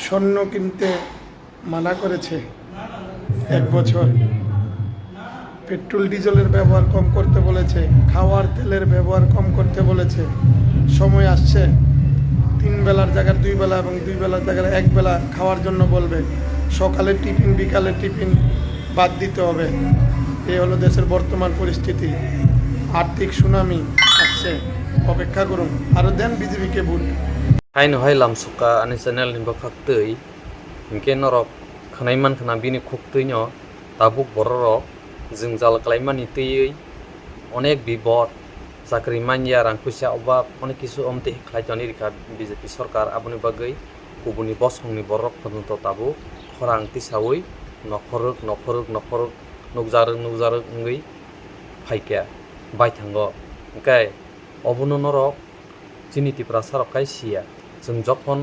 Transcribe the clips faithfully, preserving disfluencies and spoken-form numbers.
স্বর্ণ কিনতে মানা করেছে এক বছর। পেট্রোল ডিজেলের ব্যবহার কম করতে বলেছে, খাওয়ার তেলের ব্যবহার কম করতে বলেছে। সময় আসছে, তিন বেলার জায়গায় দুই বেলা এবং দুই বেলার জায়গায় এক বেলা খাওয়ার জন্য বলবে। সকালে টিফিন, বিকালে টিফিন বাদ দিতে হবে। এই হলো দেশের বর্তমান পরিস্থিতি। আর্থিক সুনামি আসছে, অপেক্ষা করুন, আরো দেন বিজেপিকে vote. Haino hai lamsukha ani channel ni bwkhaktwi, hinkhe norok khwnai mankha na bini khuktwino tabuk bororok jwngjal khlaimani twiwi onek bibot, chakri manya, rang puisa obab, onek kisu omtwi khlai toni rikha B J P sorkar. Aboni bagwi kubuni bosongni borok phunukto tabuk khorang tisawi nokhorok nokhorok nokhorok nukjarwk nukjarwk wngwi phaikha baithango. Hinkhe obono norok chini Tiprasa rok khai siya. Chwng jokhon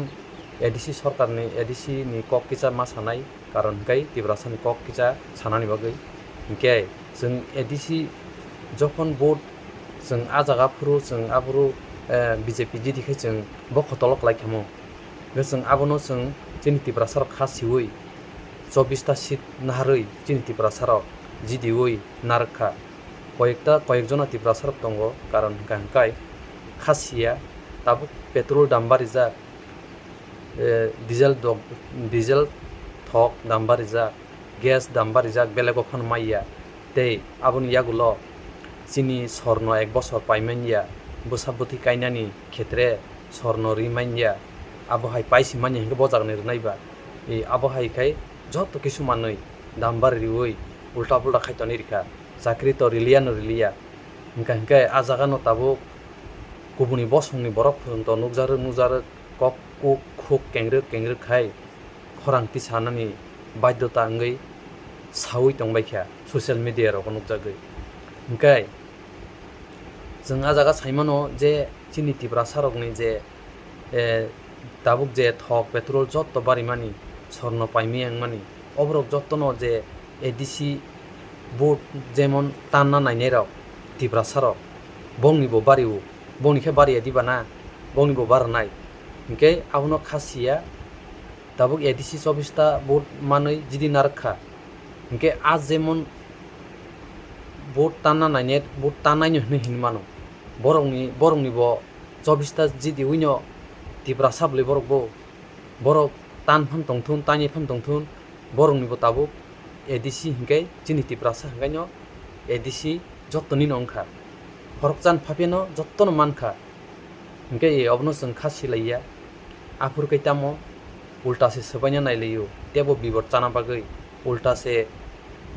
A D C sorkar ni, A D C ni kok kisa ma sanai, karon hinkhe Tiprasa ni kok kisa sanani bagwi. Hinkhe chwng A D C jokhon vote chwng a jaga phuru, chwng aphuru, eh, B J P jidi khe chwng bo khotolo kwlai khamo. Hinkhe chwng abono chwng chini Tiprasa rok kha siwi chobbish ta seat naharwi chini Tiprasa rok jidiwi narwk kha. Koyekta, koyekjona Tiprasa rok tongo, karon hwnkha hwnkhe kha siya, tabuk petrol dam barijak, eh, diesel dok-, diesel thok dam barijak, gas dam barijak, belego phano maiya. Tei aboni yagulo chini sorno ek bosor paimanya, bwsa bwtwi kainani khetre sorno rimanya, abo hai paisi manya hinkhe bo jagani rwnai ba. E, abo hai khai joto kisu manwi dam bari riwi ulta pulta khai toni rikha. Chakri to riliya no riliya. Hingkha hinkhe a jaga no tabuk kubuni bosongni borok phwrwngto nukjarwk nukjarwk kok kuk khuk kengrwk kengrwk khai khorang tisanani baidhota wngwi sawi tongbaikha social media rogo nukjagwi. Hinkhe chwng a jaga saimano je chini Tiprasa rokni je, eh, tabuk je thok petrol jotto barimani, sorno paimaya wngmani, oborok jottono je A D C vote jemon tanna nainai rok Tiprasa rok, bongni bo bario, bongni khe bariya diba na, bongni bo barnai, hinkhe abono kha siya, tabuk A D C chobbish ta vote manwi jidi narwk kha, hinkhe a jemon vote tanna nainai, vote tannaino hinwi hinwi mano, borokni, borokni bo chobbish ta jidi wino Tiprasa bwlwi borok bo, borok tan phan tongthun, tanya phan tongthun, borokni bo tabuk A D C hinkhe chini Tiprasa hinkaino A D C jottoni no wngkha. Khorokchan phapheno jottono mankha. Hinkhe e obono chwng kha silaiya. Aphuru khe tamo ulta se swbaina nailaio, tebo bibot chana bagwi, ulta se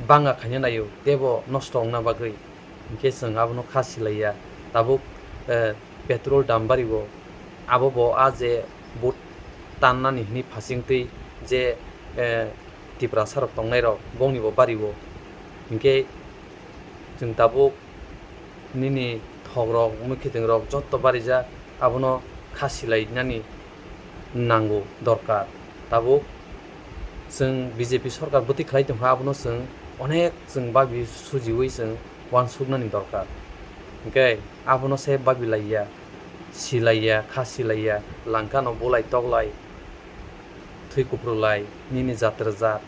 banga khaina naio, tebo nosto wngna bagwi. Hinkhe chwng abono kha silaiya. Tabuk, eh, petrol dam bario, abo bo a je vote tannani hwnwi phasingtwi je, eh, Tiprasa rok tongnai rok bongni bo bario. Hinkhe chwng tabuk nini thok rok, mwkhitwng rok jotto barijak, abono kha silainani nango, dorkar. Tabuk chwng B J P sorkar bwtwi khlai tongkha, abono chwng onek chwng babi sujiwi chwng uansuknani dorkar. Hinkhe abono se babi laiya, silaiya, kha silaiya, langkano bulai toklai, thwi kuphru lai, nini jat rwjak,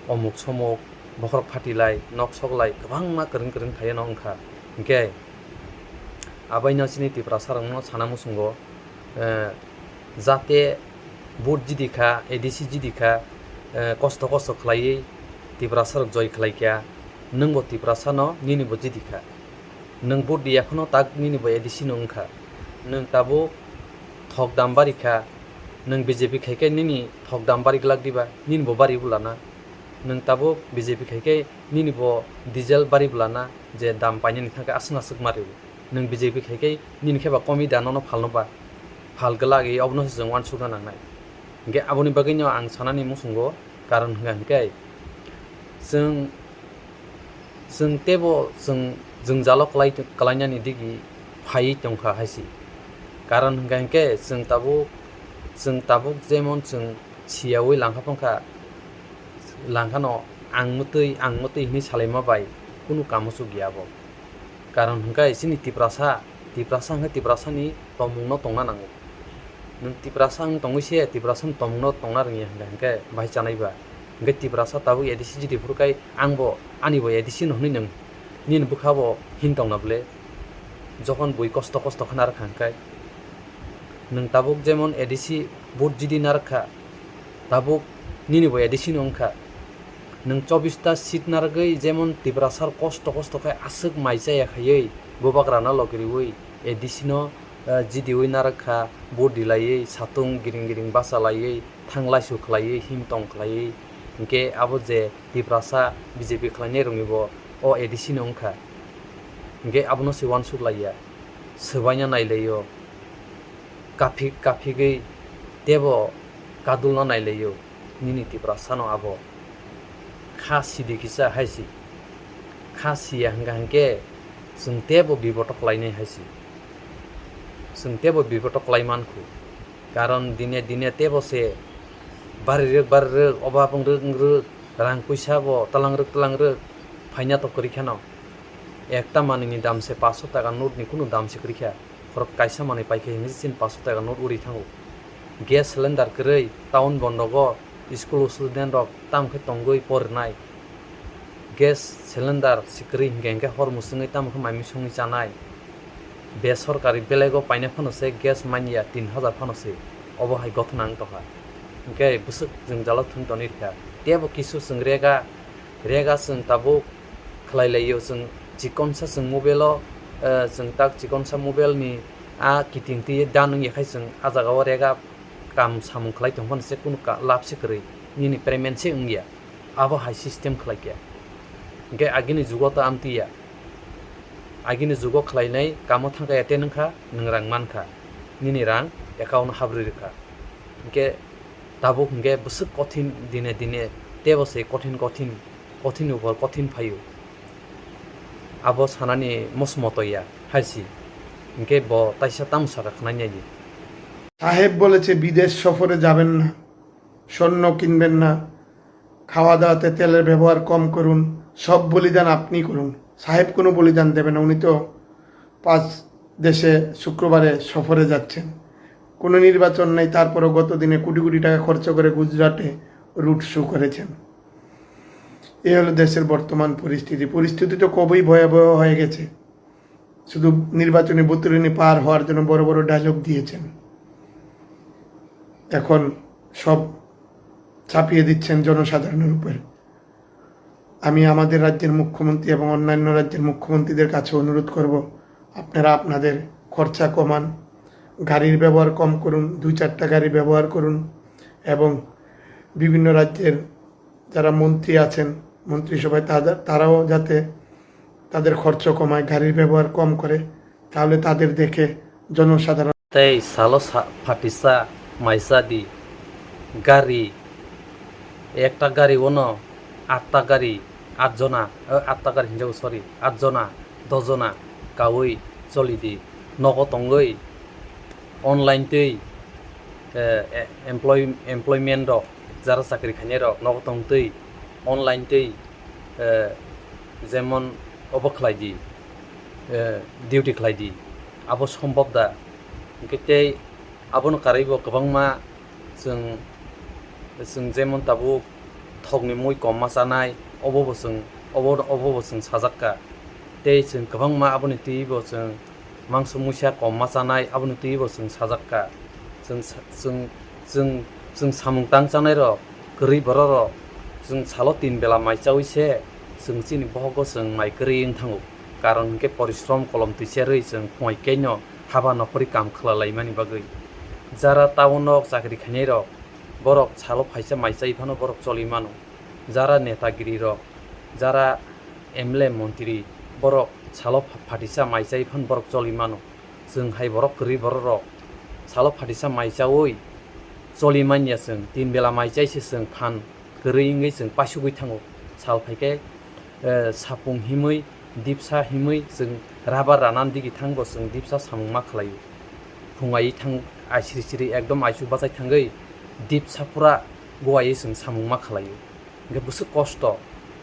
omuk somuk, bokhorok phati lai, nok sok lai, kwbangma kwrwng kwrwng phaiano wngkha. Hinkhe abaino chini Tiprasa rokno sana muchungo, eh, jate vote jidi kha, A D C jidi kha, eh, kosto kosto khlaiwi Tiprasa rok joi khlai kha, nwng bo Tiprasa no, nini bo jidi kha. Nwng vote riya phano tak nini bo A D C no wngkha. Nwng tabuk thok dam bari kha, nwng B J P khai khe nini thok dam bari glak diba, nini bo bari bwlana. Nwng tabuk B J P khai khe nini bo diesel bari bwlana, je dam painani thang khe aswk aswk ma rw. Nwng B J P khai khe nini khe ba komi da nono phalno ba, phal glak, e obono se chwng uansukna nangnai. Hinkhe aboni bagwino ang sanani muchungo, karon hwnkha hinkhe chwng, chwng teibo chwng jwngjalo kwlai, kwlainani digi phaiwi tongkha hai se. Karon hwnkha hinkhe chwng tabuk, chwng tabuk jemon chwng siyawi langkha phangkha, langkhano ang mwtwi, ang mwtwi hinwi salaima bai kunu kamuchuk ya bo. Karon hwnkhe chini Tiprasa, Tiprasa hwnkhe Tiprasani tongmungno tongna nango. Nwng Tiprasa wng tongwi se Tiprasa ni tongmungno tongna rwngya hwnkha hwnkhe bahai chanai ba? Hwnkhe Tiprasa tabuk A D C jiti phuru khai ang bo ani bo A D C no hwnwi nwng nini bwkha bo hin tongna bwle? Jokhon bui kosto kosto khe narwkha hwnkhe nwng tabuk jemon A D C vote jiti narwkha, tabuk nini bo A D C no wngkha. Nwng chobbish ta seat narwgwi jemon Tiprasa kosto kosto khe aswk mai chaya khaiwi bubagrano logi riwi A D C no, eh, jidiwi narwkha, vote rilaiwi, satung giring giring bachalaiwi, thanglaisu khlaiwi, himtong khlaiwi, hinkhe abo je Tiprasa B J P khlainai rokni bo o A D C no wngkha. Hinkhe abono se uansuk laiya, swbaina nailaio, kaphik kaphigwi tebo kadulna nailaio. Nini Tiprasa no abo kha sidi kisa hai si. Kha siya hwnkha hwnkhe chwng tebo biboto klainai hai si. Chwng tebo biboto klai mankhu. Karon dine dine tebo se bari rwk bari rwk, obab wng rwk wng rwk, rang puisa bo tlang rwk tlang rwk phaina to kwrwi kheno. Ekta manwini dam se paanch sho taka note ni kunu dam se kwrwi kha. Khorok kaisa manwi paikha hwnwi chini paanch sho taka note uri thango. Gas cylinder kwrwi town bondogo school student rok tamo khe tongwi porinai. Gas cylinder se kwrwi hinkhe hinkhe hor mwswngwi tamo khe mai mui songwi chanai. Besorkari belego paina phano se gas manya tin hajar phano se. Obo hai gothona wng tongkha. Hinkhe bwswk jwngjalo thung toni rikha. Teibo kisu chwng rega, rega chwng tabuk khlai laio chwng chikonsa chwng mobile o, eh, chwng tak chikonsa mobile ni a kiting twi dan wngya khai chwng a jaga o rega kam samung khlai tong phano se kunu ka-, lab se kwrwi nini payment se wngya. Abo hai system khlai khe. Hinkhe agini jugo to amtwi ya. Agini jugo khlainai kamo thangkha ya tei nungkha nwng rang mankha. Nini rang account o habrwi rwkha. Hinkhe tabuk hinkhe bwswk kothin dine dine teibo se kothin kothin, kothin ni upor kothin phaio. Abo sanani mosmoto ya hai si. Hinkhe bo taisa tamo saka khnai nai di. সাহেব বলেছে বিদেশ সফরে যাবেন না, স্বর্ণ কিনবেন না, খাওয়া দাওয়াতে তেলের ব্যবহার কম করুন, সব বলিদান আপনি করুন। সাহেব কোনো বলিদান দেবে না, উনি তো পাঁচ দেশে শুক্রবারে সফরে যাচ্ছেন। কোনো নির্বাচন নেই, তারপরও গত দিনে কোটি কোটি টাকা খরচ করে গুজরাটে রোড শো করেছেন। এই হলো দেশের বর্তমান পরিস্থিতি। পরিস্থিতি তো খুবই ভয়াবহ হয়ে গেছে। শুধু নির্বাচনী বৈতরণী পার হওয়ার জন্য বড় বড় ডায়লগ দিয়েছেন। এখন সব চাপিয়ে দিচ্ছেন জনসাধারণের উপর। আমি আমাদের রাজ্যের মুখ্যমন্ত্রী এবং অন্যান্য রাজ্যের মুখ্যমন্ত্রীদের কাছে অনুরোধ করব, আপনারা আপনাদের খরচা কমান, গাড়ির ব্যবহার কম করুন, দুই চারটা গাড়ি ব্যবহার করুন এবং বিভিন্ন রাজ্যের যারা মন্ত্রী আছেন মন্ত্রিসভায়, তাদের, তারাও যাতে তাদের খরচ কমায়, গাড়ির ব্যবহার কম করে, তাহলে তাদের দেখে জনসাধারণ Tei salo sa-, phatisa maisa di gari, ekta gari ono atta gari, at jona, eh, atta gari hinjago, sorry, at jona, dos jona kaui choli di. Nogo tongwi online twi, eh, e-, employ-, employment rok, jara chakri khainai rok nogo tongtwi online twi, eh, jemon obo khlai di, eh, duty khlai di, abo sombhob da? Hinkhe tei abono karwi bo kwbangma chwng, chwng jemon tabuk thokni mui kom ma chanai, obo bo chwng, obo, obo bo chwng sajak kha. Tei chwng kwbangma aboni twi bo chwng mangso muisa kom ma chanai, aboni twi bo chwng sajak kha. Chwng sa-, chwng, chwng, chwng samung tang chanai rok, kwrwi borok rok, chwng salo tin bela mai chaui se chwng chini bohogo chwng mai kwrwi wng thango. Karon hinkhe porishrom kolom twi cherwi chwng phungai khe no haba nokhorwi kam khlalaimani bagwi. Jara town o chakri khainai rok, borok salo phaisa mai chai phano borok choli mano. Jara netagiri rok, jara M L A montri, borok salo pha-, phatisa mai chai phano borok choli mano. Chwng hai borok kwrwi borok rok salo phatisa mai chaui choli manya chwng, tin bela mai chai se chwng phan kwrwi wngwi chwng paisugwi thango. Sal phaikhe, eh, sapung himwi, dipsa himwi chwng rabar ranan digi thangbo chwng dipsa samung ma khlaio. Phungai thang aisiri siri ekdom aisu bachai thangwi dipsa pura guaiwi chwng samung ma khlaio. Hinkhe bwswk kosto,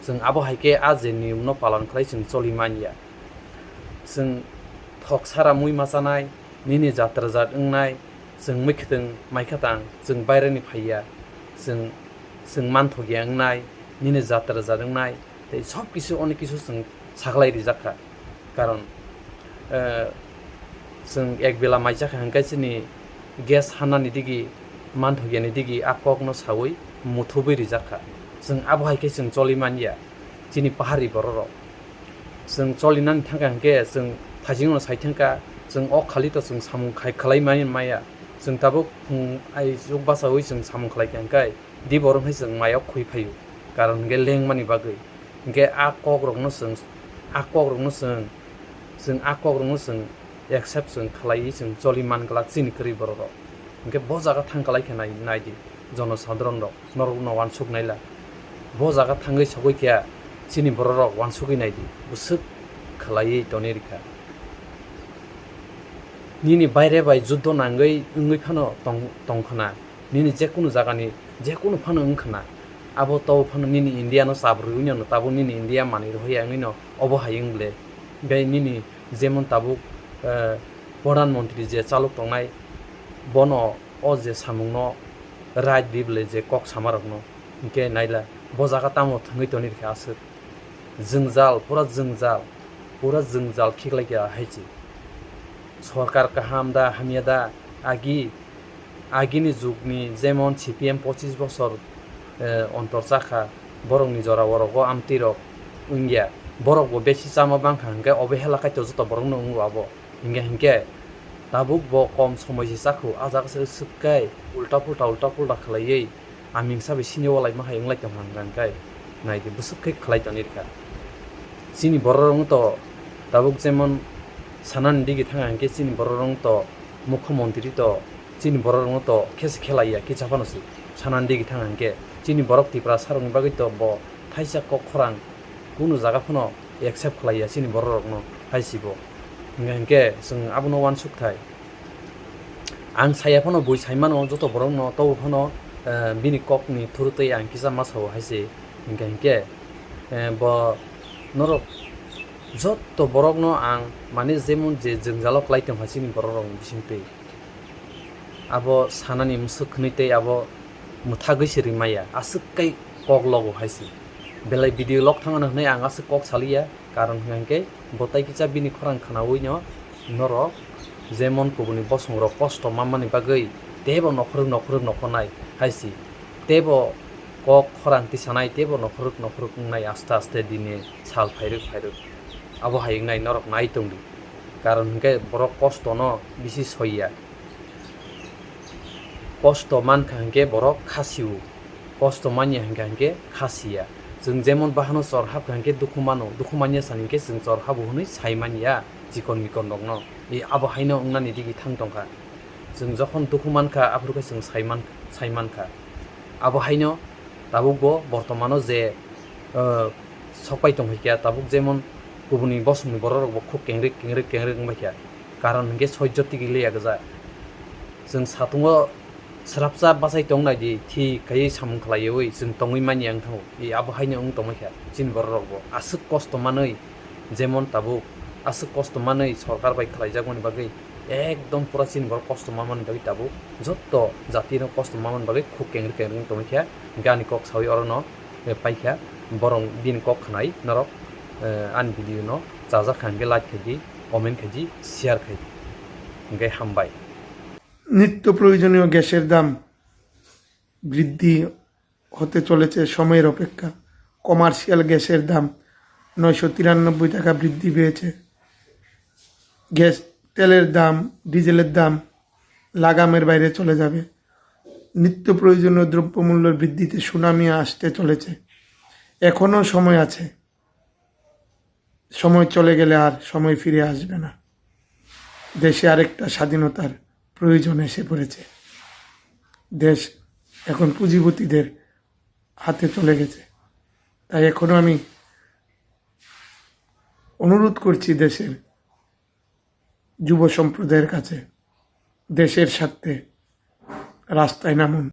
chwng abo hai khe a je niyomno palan khlai chwng choli manya. Chwng thok sara mui ma chanai, nini jatra jat wngnai, Chwng mwkhwtwng maikha tang, chwng baireni phaiya, chwng, chwng manthokya wngnai, nini jatra jat wngnai, tei sob kisu onek kisu chwng saklai rijak kha. Karon, eh, chwng ek bela maijak kha hwnkhe chini gas hanani digi, manthokyani digi a kokno saui muthubui rijak kha. Chwng abo hai khe chwng choli manya, chini pahari bororok. Chwng cholinani thangkha hwnkhe chwng thaisingno sai thangkha, chwng o khali to chwng samung khai khlai mani maya. Chwng tabuk phung ai chuk bachaui chwng samung khlai kha hwnkhe di borok hai chwng mayo khui phaio. Karon hwnkhe lengmani bagwi. Hwnkhe a kokrokno chwng, a kokrokno chwng, chwng a kokrokno chwng accept chwng khlaiwi chwng choli man glak chini kwrwi bororok. Hwnkhe bo jaga thang khlai khe nai, nai di jono sadharon rok. Norokno uansuk naila. Bo jaga thangwi sogwi khe chini bororok uansugwi naidi, bwswk khlaiwi toni rikha. Nini baire bai juddo nangwi wngwi phano tong-, tongkhwna, nini jekunu jagani jekunu phano wngkhwna, abo to phano nini India no chabrwi wngno tabuk nini India manwi rohya wngwino obo hai wng ble. Bai nini jemon tabuk, eh, Pradhan Mantri je chalok tongnai, bono o je samungno right di bwle je kok samarokno hwnkhe naila bo jaga tamo thwngwi toni rikha aswk. Jwngjal, pura jwngjal, pura jwngjal khiklai kha hai se. Sorkar kaham da, hamya da, agi, agini jugni jemon C P M pochis bosor, eh, ontor chakha, borokni jora orogo amtwi rok wngya, borok bo besi chama bangkha hwnkhe obo hela kaitor joto borokno wngo abo. Hingke hingke tabuk bo kom somoi se chakhu, a jaga se swk kai ulta pulta ulta pulta khlaiwi aming sabai sini walai ma hai wng lai tong hang kai nai di bwswk khe khlai toni rikha. Chini borok rok to tabuk jemon sanani digi thang hingke chini borok rok to mukhyamantri to chini borok rok to khe se khelai ya kisa phano se sanani digi thang hingke chini borok Tiprasa rok ni bagwi to bo thaisa kok khorang kunu jaga phano accept khlai ya chini borok rok no hai se bo. Hingke hingke chwng abono uansuk thai. Ang saya phano bui sai mano joto borok no, tobo phano, eh, bini kok ni thuru twi ang kisa ma sao hai se. Hingke hingke, eh, bo norok joto borok no ang mane jemon je jwngjalo klai tong hai chini borok rok ni bising twi. Abo sanani mwswk hwnwi tei abo mwthagwi se rimaya, aswk kai kok logo hai se. Belai video log thangano hwnwi ang aswk kok saliya, karon hwnka hwnkhe bo tai kisa bini khorang khnaui no norok jemon kubuni bosong rok kosto manmani bagwi teibo nokhorok nokhorok nokhornai hai se. Teibo kok khorang tisanai teibo nokhorok nokhorok wngnai aste aste dine sal phairwk phairwk. Abo hai wngnai norok nai tongdi, karon hwnkhe borok kosto no bisi soiya. Kosto mankha hwnkhe borok khasio, kosto manya hwnkha hwnkhe khasiya. Chwng jemon bahano chor hapkha hwnkhe dukhu mano, dukhu manya sani hwnkhe chwng chor habo hwnwi sai manya chikon mikon rokno. E abo haino wngnani digi thang tongkha. Chwng jokhon dukhu mankha aphuru khe chwng sai man-, sai mankha. Abo haino tabuk bo bortomano je, eh, sokpai tongkha khe tabuk jemon kubuni bosongni borok rok bo khuk kengrek kengrek kengrek wngbai kha. Karon hwnkhe soijo tigi liya gwja. Chwng satungo srapsa bachai tong nai di, thik khaiwi samung khlaiwi chwng tongwi manya wng thango. I abo haino wng tongwi kha chini borok rok bo aswk kosto manwi, jemon tabuk aswk kosto manwi sorkar bai khlaijakmani bagwi ekdom pura chini borok kosto manmani bagwi tabuk jotto jati no kosto manmani bagwi khuk kengrek kengrek wng tongwi kha. Hwnkhe ani kok sawi oro no, eh, paikha, borok bini kok khnai norok, eh, ani video no chajak kha hwnkhe like khaidi, comment khaidi, share khaidi. Hwnkhe hambai. নিত্য প্রয়োজনীয় গ্যাসের দাম বৃদ্ধি হতে চলেছে সময়ের অপেক্ষা। কমার্শিয়াল গ্যাসের দাম নয়শো তিরানব্বই টাকা বৃদ্ধি পেয়েছে। গ্যাস, তেলের দাম, ডিজেলের দাম লাগামের বাইরে চলে যাবে। নিত্য প্রয়োজনীয় দ্রব্যমূল্যের বৃদ্ধিতে সুনামি আসতে চলেছে। এখনও সময় আছে। সময় চলে গেলে আর সময় ফিরে আসবে না। দেশে আরেকটা স্বাধীনতার প্রয়োজন এসে পড়েছে। দেশ এখন পুঁজিপতিদের হাতে চলে গেছে। তাই এখনো আমি অনুরোধ করছি দেশের যুব সম্প্রদায়ের কাছে, দেশের স্বার্থে রাস্তায় নামুন।